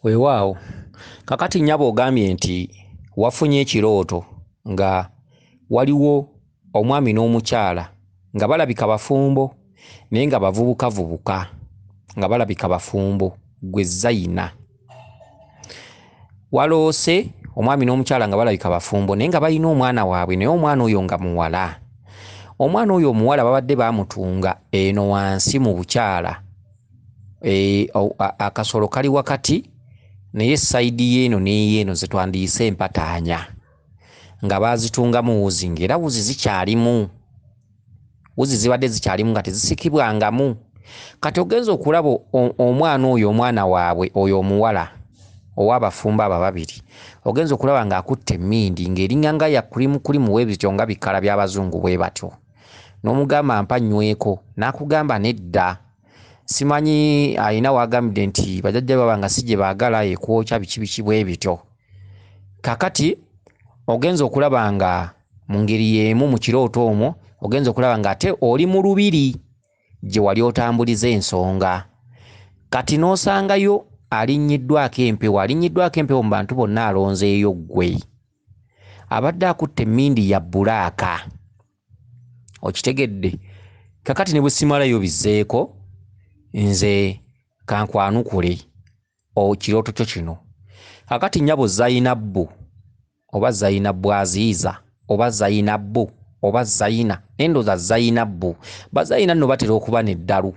Weewaawo, kakati nnyabo ogambye nti wafunye ekirooto nga waliwo omwami n'omukyala nga balabika bafumbo naye nga bavubukavubuka, nga balabika bafumbo, ggwe Zayina. Waloose omwami n'omukyala nga balabika bafumbo naye nga balina omwana waabwe, naye omwana oyo nga muwala. Omwana oyo omuwala babadde baamutunga eno wansi mu bukyala, akasolo kali wakati naye sayidi y'eno n'eyeeno ze twandiyise empataanya, nga baazitungamu wuzi, ng'era wuzi zikyalimu, wuzi zibadde zikyalimu nga tezisikibwangamu. Kati ogenze okulaba omwana oyo, omwana waabwe oyo omuwala ow'abafumbo abo ababiri, ogenze okulaba ng'akutte emmindi ng'eringa nga ya kulimu bwe bityo, nga bikala by'abazungu bwe batyo, n'omugamba mpa nyweko, n'akugamba nedda. Simanyi alina w'agambidde nti bajjajja be baba nga si gye baagala, ekwokya biki biki bwe bityo. Kaakati ogenze okulaba nga mu ngeri y'emu mu kirooto omwo ogenze okulaba ng'ate oli mu lubiri gye wali otambuliza ensonga. Kati n'osangayo alinnyiddwako empewo, alinnyiddwako empewo mu bantu bonna alonzeeyo ggwe. Abadde akutte emmindi ya bbulaaka. Okitegedde? Kakati ne bwe simalayo bizzeeko, nze kankwanukule ekirooto kyo kino. Kakati nnyabo Zainabu oba Zainabu Aziiza oba Zainabu oba Zaina, naye ndowooza Zainabu. Bazayina nno batera okuba n'eddalu,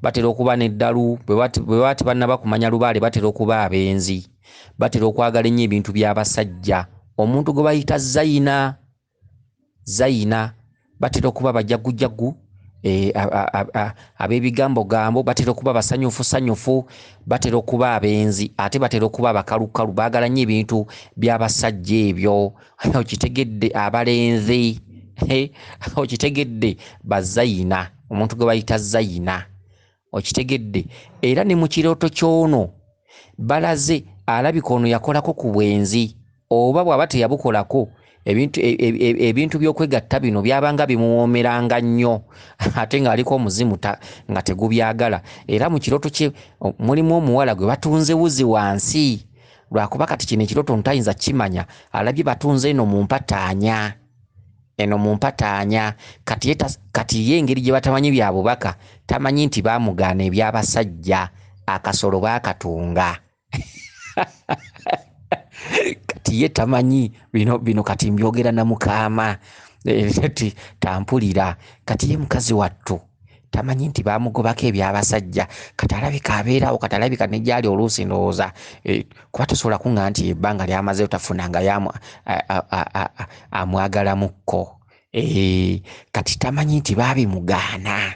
batera okuba n'eddalu, bwe baba tebannaba kumanya lubaale batera okuba abenzi, batera okwagala ennyo ebintu by'abasajja. Omuntu gwe bayita Zayina, Zayina, batera okuba bajagujagu, ab'ebigambogambo, batera okuba basanyufusanyufu, batera okuba abenzi, ate batera okuba abakalukalu, baagala nnyo ebintu by'abasajja ebyo. Okitegedde? Abalenzi, okitegedde? Bazayina, omuntu gwe bayita Zayina, okitegedde? Era ne mu kirooto ky'ono balaze alabika ono yakolako ku bwenzi, oba bw'aba teyabukolako, ebintu by'okwegatta bino byabanga bimuwoomeranga nnyo, ate ng'aliko omuzimu nga tegubyagala. Era mu kirooto kye mulimu omuwala gwe batunze wuzi wansi, lwakuba kati kino ekirooto ntayinza kukimanya, alabye batunze eno mu mpataanya, eno mu mpataanya. Kati ye engeri gye batamanyi bya bubaka, tamanyi nti baamugaana eby'abasajja, akasolo baakatunga. Kati ye tamanyi bino, kati mbyogera na mukaama, tampulira. Kati ye mukazi wattu tamanyi nti baamugobako eby'abasajja. Kati alabika abeerawo, kati alabika ne gy'ali oluusi ndowooza, kuba tosobola kuŋŋamba nti ebbanga ly'amazeeyo tafunangayo amwagalamukko. Kati tamanyi nti baabimugaana,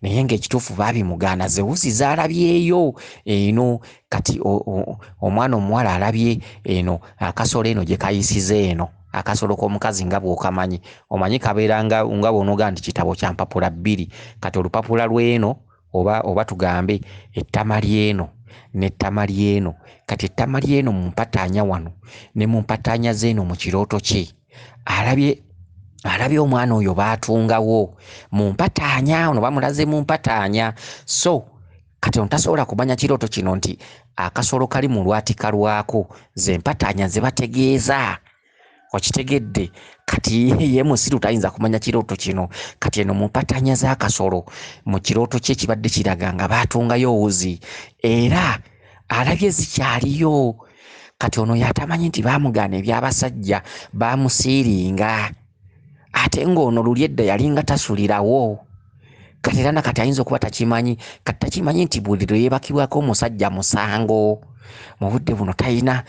naye ng'ekituufu baabimugaana, ze wuzi z'alabyeyo eno. Kati omwana omuwala alabye eno akasolo eno gye kayisiza eno, akasolo k'omukazi nga bw'okamanyi, omanyi kabeera nga bw'onoogaa nti kitabo kya mpapula bbiri. Kati olupapula lw'eno oba tugambe ettama ly'eno n'ettama ly'eno, kati ettama ly'eno mu mpataanya wano ne mu mpataanya z'eno mu kirooto kye alabye omwana oyo baatungawo mu mpataanya, ono bamulaze mu mpataanya. So kati ono tasobola kumanya kirooto kino nti akasolo kali mu lwatika lwako ze mpataanya ze bategeeza. Okitegedde? Kati ye musiru tayinza kumanya kirooto kino. Kati eno mu mpataanya z'akasolo mu kirooto kye kibadde kiraga nga baatungayo wuzi, era alabye zikyaliyo. Kati ono yatamanyi nti baamugaana eby'abasajja, baamusiiringa, ate ng'ono luli edda yalinga tasulirawo. Kati era nakati ayinza okuba takimanyi, kati takimanyi nti buli lwe yeebakibwako omusajja musango. Mu budde buno talina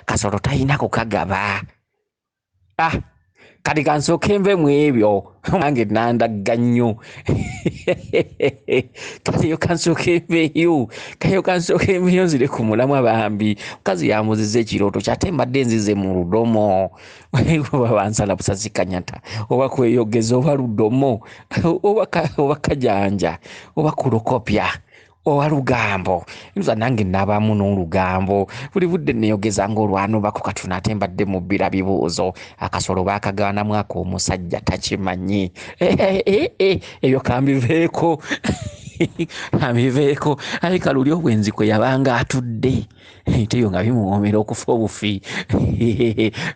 kasolo, talina kukagaba. Kati kansooke nve mu ebyo, nange nandagga nnyo. Kati yo kansooke nveeyo, kayo kansooke nveeyo nzire ku mulamwa. Bambi mukazi yambuziza ekirooto kyate mbadde nzize mu ludomo, oba bansala busazi kanyata, oba kweyogeza, oba ludomo, oba kajanja, oba kulokopya, oba lugambo. Nza nange nabaamu n'olugambo, buli budde neeyogeza ng'olwanobako. Katono ate mbadde mubbira bibuuzo, akasolo baakagaanamu ak'omusajja takimanyi. Ebyo kambiveeko. Amiveeko aleka luli obwenzi kwe yabanga atudde teyo nga bimuwoomera okufa obufi.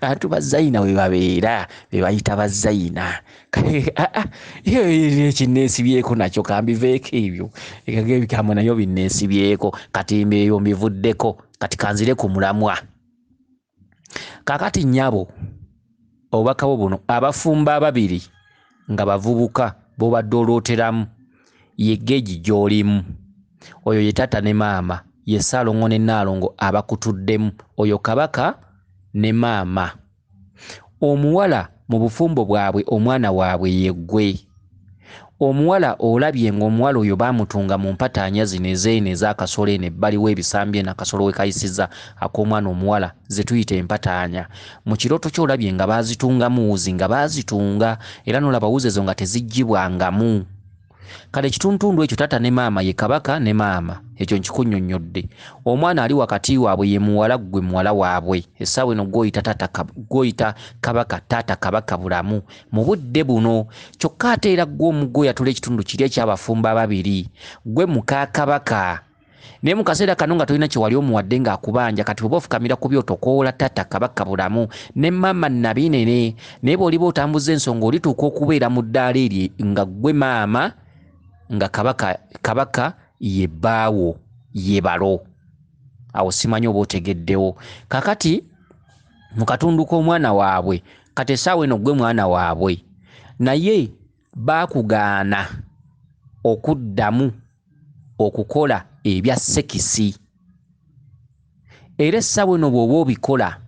Abantu bazayina we babeera be bayita bazayina. Ekinneesibyeko nakyo kambiveeko ebyo ebigambo nayo binneesibyeko kati mbeeyo mbivuddeko kati kanzire ku mulamwa. Kaakati nnyabo obubaka bwo buno abafumbo ababiri nga bavubuka b'obadde olooteramu ye geegi gy'olimu oyo ye taata ne maama ye Ssaalongo ne Nnaalongo abakutuddemu oyo kabaka ne maama. Omuwala mu bufumbo bwabwe omwana waabwe ye ggwe. Omuwala olabye ng'omuwala oyo baamutunga mu mpataanya zino ez'eno ez'akasolo eno ebbali w'ebisambi eno akasolo we kayisiza ak'omwana omuwala ze tuyita empataanya. Mu kirooto kyo olabye nga baazitungamu wuzi nga baazitunga era n'olaba wuzi ezo nga teziggyibwangamu. Kale ekitundutundu ekyo taata ne maama ye kabaka ne maama ekyo nkikunnyonnyodde. Omwana ali wakati waabwe ye muwala ggwe muwala waabwe. Essaawa eno gw'oyita taata gw'oyita kabaka taata kabaka bulamu mu budde buno. Kyokka ate era ggwe omu gw'oyatula ekitundu kiri eky'abafumbo ababiri ggwe muka kabaka. Naye mu kaseera kano nga tolina kye wali omuwadde ng'akubanja kati oba ofukamira ku byoto okoola taata kabaka bulamu ne maama Nabinene. Naye bw'oliba otambuza ensonga olituuka okubeera mu ddaala eryo nga ggwe maama nga kabaka kabaka ye bbaawo ye balo. Awo simanyi oba otegeddewo. Kaakati mu katundu k'omwana waabwe kati essaawa eno ggwe mwana waabwe naye baakugaana okuddamu okukola ebya sekisi. Era essaawa eno bw'oba obikola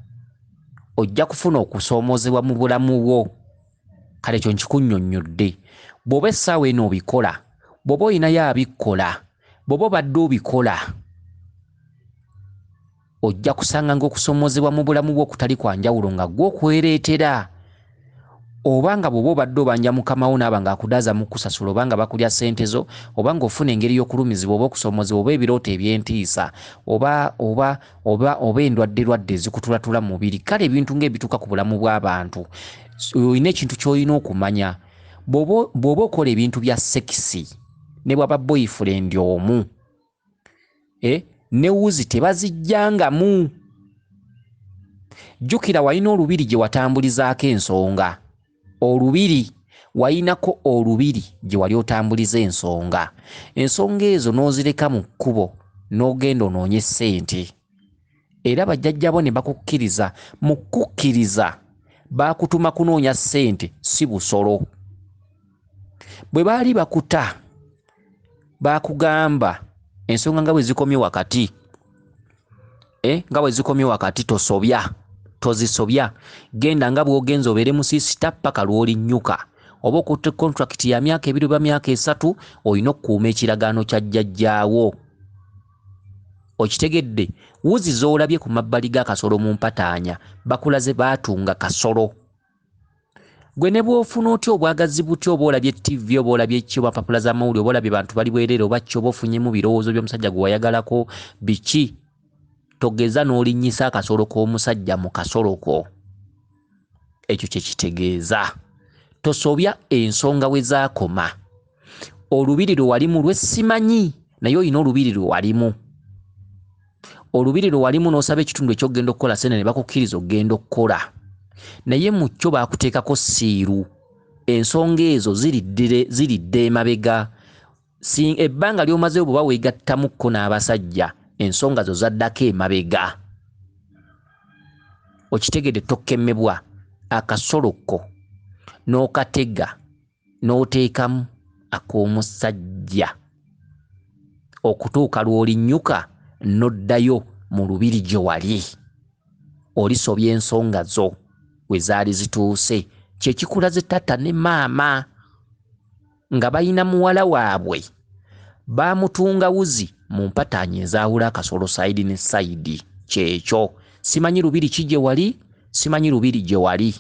ojja kufuna okusoomoozebwa mu bulamu bwo. Kale ekyo nkikunnyonnyodde. Bw'oba essaawa eno obikola, bw'oba olinayo abikola, bw'oba obadde obikola, ojja kusanga ng'okusoomoozebwa mu bulamu bwo okutali kwa njawulo nga ggwe okwereetera. Oba nga bw'oba obadde obanja mukama wo n'aba ng'akudaaza mu kukusasula oba nga bakulya ssente zo oba ng'ofuna engeri y'okulumizibwa oba okusoomoozebwa oba ebirooto eby'entiisa oba oba oba oba endwadderwadde ezikutulatula mu mubiri kale ebintu ng'ebituuka ku bulamu bw'abantu. Olina ekintu ky'olina okumanya bw'oba okola ebintu bya sekisi ne bw'aba boyfriend omu ne wuzi tebazigyangamu. Jjukira walina olubiri gye watambulizaako ensonga. Olubiri walinako olubiri gye wali otambuliza ensonga. Ensonga ezo n'ozireka mu kkubo n'ogenda onoonye ssente. Era bajjajjabo ne bakukkiriza mu kukkiriza baakutuma kunoonya ssente si busolo. Bwe baali bakuta baakugamba ensonga nga bwe zikomye wakati nga bwe zikomye wakati tosobya tozisobya genda nga bw'ogenza obeere musisita ppaka lw'olinnyuka oba okutte contract ya myaka 2 oba myaka 3 olina okukuuma ekiragaano kya jjajjaawo. Okitegedde? Wuzi z'olabye ku mabbali g'akasolo mu mpataanya bakulaze baatunga kasolo. Gwe ne bw'ofuna otya obwagazi butya oba olabye TV oba olabye ki oba mpapula z'amawulire oba olabye bantu bali bwereere oba ki oba ofunyemu birowoozo by'omusajja gwe wayagalako biki togeza n'olinnyisa akasolo k'omusajja mu kasolo ko. Ekyo kye kitegeeza. Tosobya ensonga we zaakoma. Olubiri lwe walimu lwe simanyi naye olina olubiri lwe walimu. Olubiri lwe walimu n'osaba ekitundu eky'okugenda okukola ssente ne bakukkiriza okugenda okukola. Naye mu kyo baakuteekako ssiiru. Ensonga ezo ziridde emabega. Ebbanga ly'omazeeyo bw'oba weegattamukko n'abasajja ensonga zo zaddako emabega. Okitegedde? Tokkemebwa akasolo ko n'okatega n'oteekamu ak'omusajja okutuuka lw'olinnyuka n'oddayo mu lubiri gye wali. Olisobya ensonga zo we zaali zituuse. Kye kikulaze taata ne maama nga balina muwala waabwe baamutunga wuzi mu mpataanya ezaawula akasolo sayidi ne sayidi. Kyekyo. Simanyi lubiri ki gye wali, simanyi lubiri gye wali.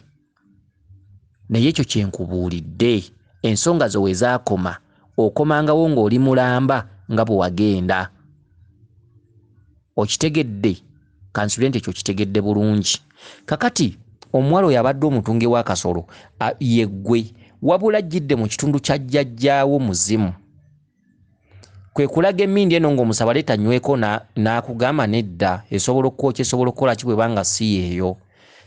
Naye ekyo kye nkubuulidde. Ensonga zo we zaakoma okomangawo ng'oli mulamba nga bwe wagenda. Okitegedde? Kansubire nti ekyo okitegedde bulungi. Kakati omuwala oyo abadde omutunge w'akasolo ye ggwe wabula ajjidde mu kitundu kya jjajjaawo muzimu. Kwe kulaga emmindi eno ng'omusaba leeta nyweko n'akugamba nedda, esobola okukwokya, esobola okukola ki bw'eba nga si yeeyo.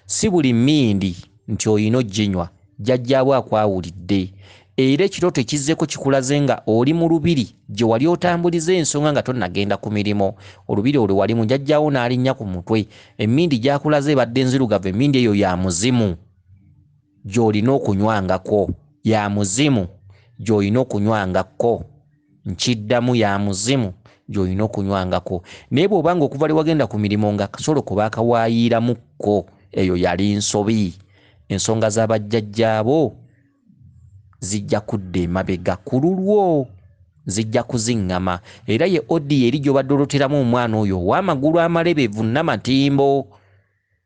Si buli mmindi nti olina oginywa, jjajjaawo akwawulidde. Era ekirooto ekizzeeko kikulaze nga oli mu lubiri gye wali otambuliza ensonga nga tonnagenda ku mirimu. Olubiri olwo walimu jjajjaawo n'alinnya ku mutwe. Emmindi gy'akulaze ebadde nzirugavu, emmindi eyo ya muzimu gy'olina okunywangako. Ya muzimu gy'olina okunywangako. Nkiddamu, ya muzimu gy'olina okunywangako. Naye bw'oba nga okuva lwe wagenda ku mirimu nga akasolo ko baakawaayiramukko, eyo yali nsobi. Ensonga za bajjajjaabo zijja kudda emabega ku lulwo, zijja kuziŋŋama. Era ye odiyo eri gy'obadde oloteramu omwana oyo ow'amagulu amalebevu Namatimbo.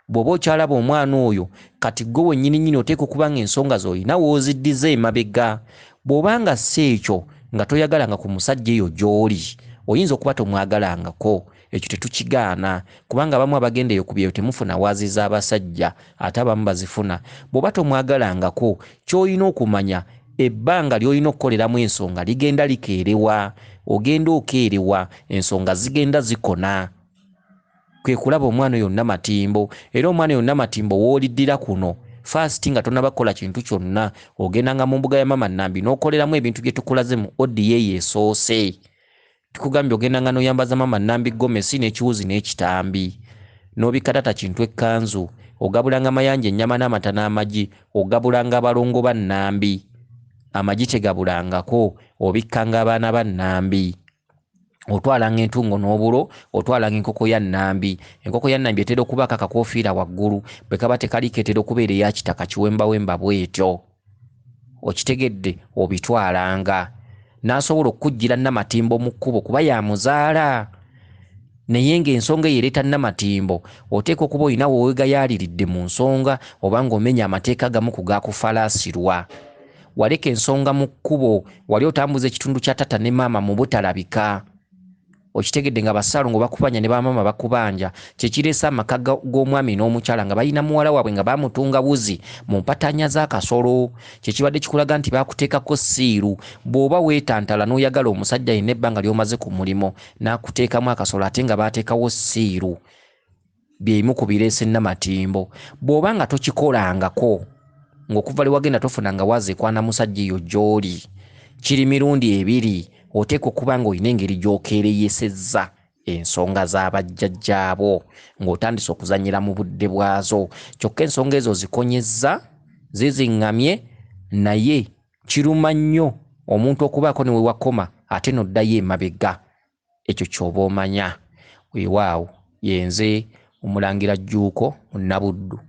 Bw'oba okyalaba omwana oyo, kati ggwe wennyini nnyini oteekwa okuba ng'ensonga z'olina w'oziddiza emabega. Bw'oba nga si ekyo, nga toyagalanga ku musajja eyo gy'oli, oyinza okuba tomwagalangako, ekyo tetukigaana, kubanga abamu abagenda eyo ku byeyo temufuna waazi z'abasajja, ate abamu bazifuna. Bw'oba tomwagalangako, ky'olina okumanya, ebbanga ly'olina okukoleramu ensonga ligenda likeerewa, ogenda okeerewa, ensonga zigenda zikona. Kwe kulaba omwana oyo Namatimbo. Era omwana oyo Namatimbo w'oliddira kuno, first nga tonnaba kukola kintu kyonna, ogendanga mu mbuga ya Maama Nambi n'okoleramu ebintu bye tukulaze mu audio eyo esoose. Tukugambye ogendanga n'oyambaza Maama Nambi gomesi n'ekiwuzi n'ekitambi, n'obikka taata Kintu ekkanzu, ogabulanga Mayanja ennyama n'amata n'amagi, ogabulanga abalongo ba Nambi, amagi tegabulangako, obikkanga abaana ba Nambi, otwalanga entungo n'obulo, otwalanga enkoko ya Nambi. Enkoko ya Nambi etera okubaako akakoofiira waggulu, bwe kaba tekaliko etera okubeera eya kitaka kiwembawemba bw'etyo. Okitegedde? Obitwalanga. N'asobola okukuggyira Namatimbo mu kkubo kuba yamuzaala. Naye ng'ensonga eyo ereeta Namatimbo, oteekwa okuba olina weweegayaaliridde mu nsonga oba ng'omenya amateeka agamu ku gaakufalaasirwa. Waleka ensonga mu kkubo, wali otambuza ekitundu kya tata ne maama mu butalabika. Okitegedde nga basaalongo bakubanja ne bamaama bakubanja, kye kireese amaka g'omwami n'omukyala nga balina muwala waabwe nga bamutunga wuzi mu mpataanya z'akasolo. Kye kibadde kikulaga nti baakuteekako ssiiru. Bw'oba weetantala n'oyagala omusajja yenna ebbanga ly'omaze ku mulimu n'akuteekamu akasolo ate nga baateekawo ssiiru, bye bimu ku bireese Namatimbo. Bw'oba nga tokikolangako, ng'okuva lwe wagenda tofunanga waazi ekwana musajja eyo gy'oli, kiri mirundi ebiri, oteekwa okuba ng'olina engeri gy'okeereyesezza ensonga z'abajjajjaabo ng'otandise okuzannyira mu budde bwazo. Kyokka ensonga ezo zikonyezza, ziziŋŋamye, naye kiruma nnyo omuntu okubaako ne we wakoma ate n'oddayo emabega. Ekyo ky'oba omanya. Weewaawo, ye nze Omulangira Jjuuko Munnabuddu.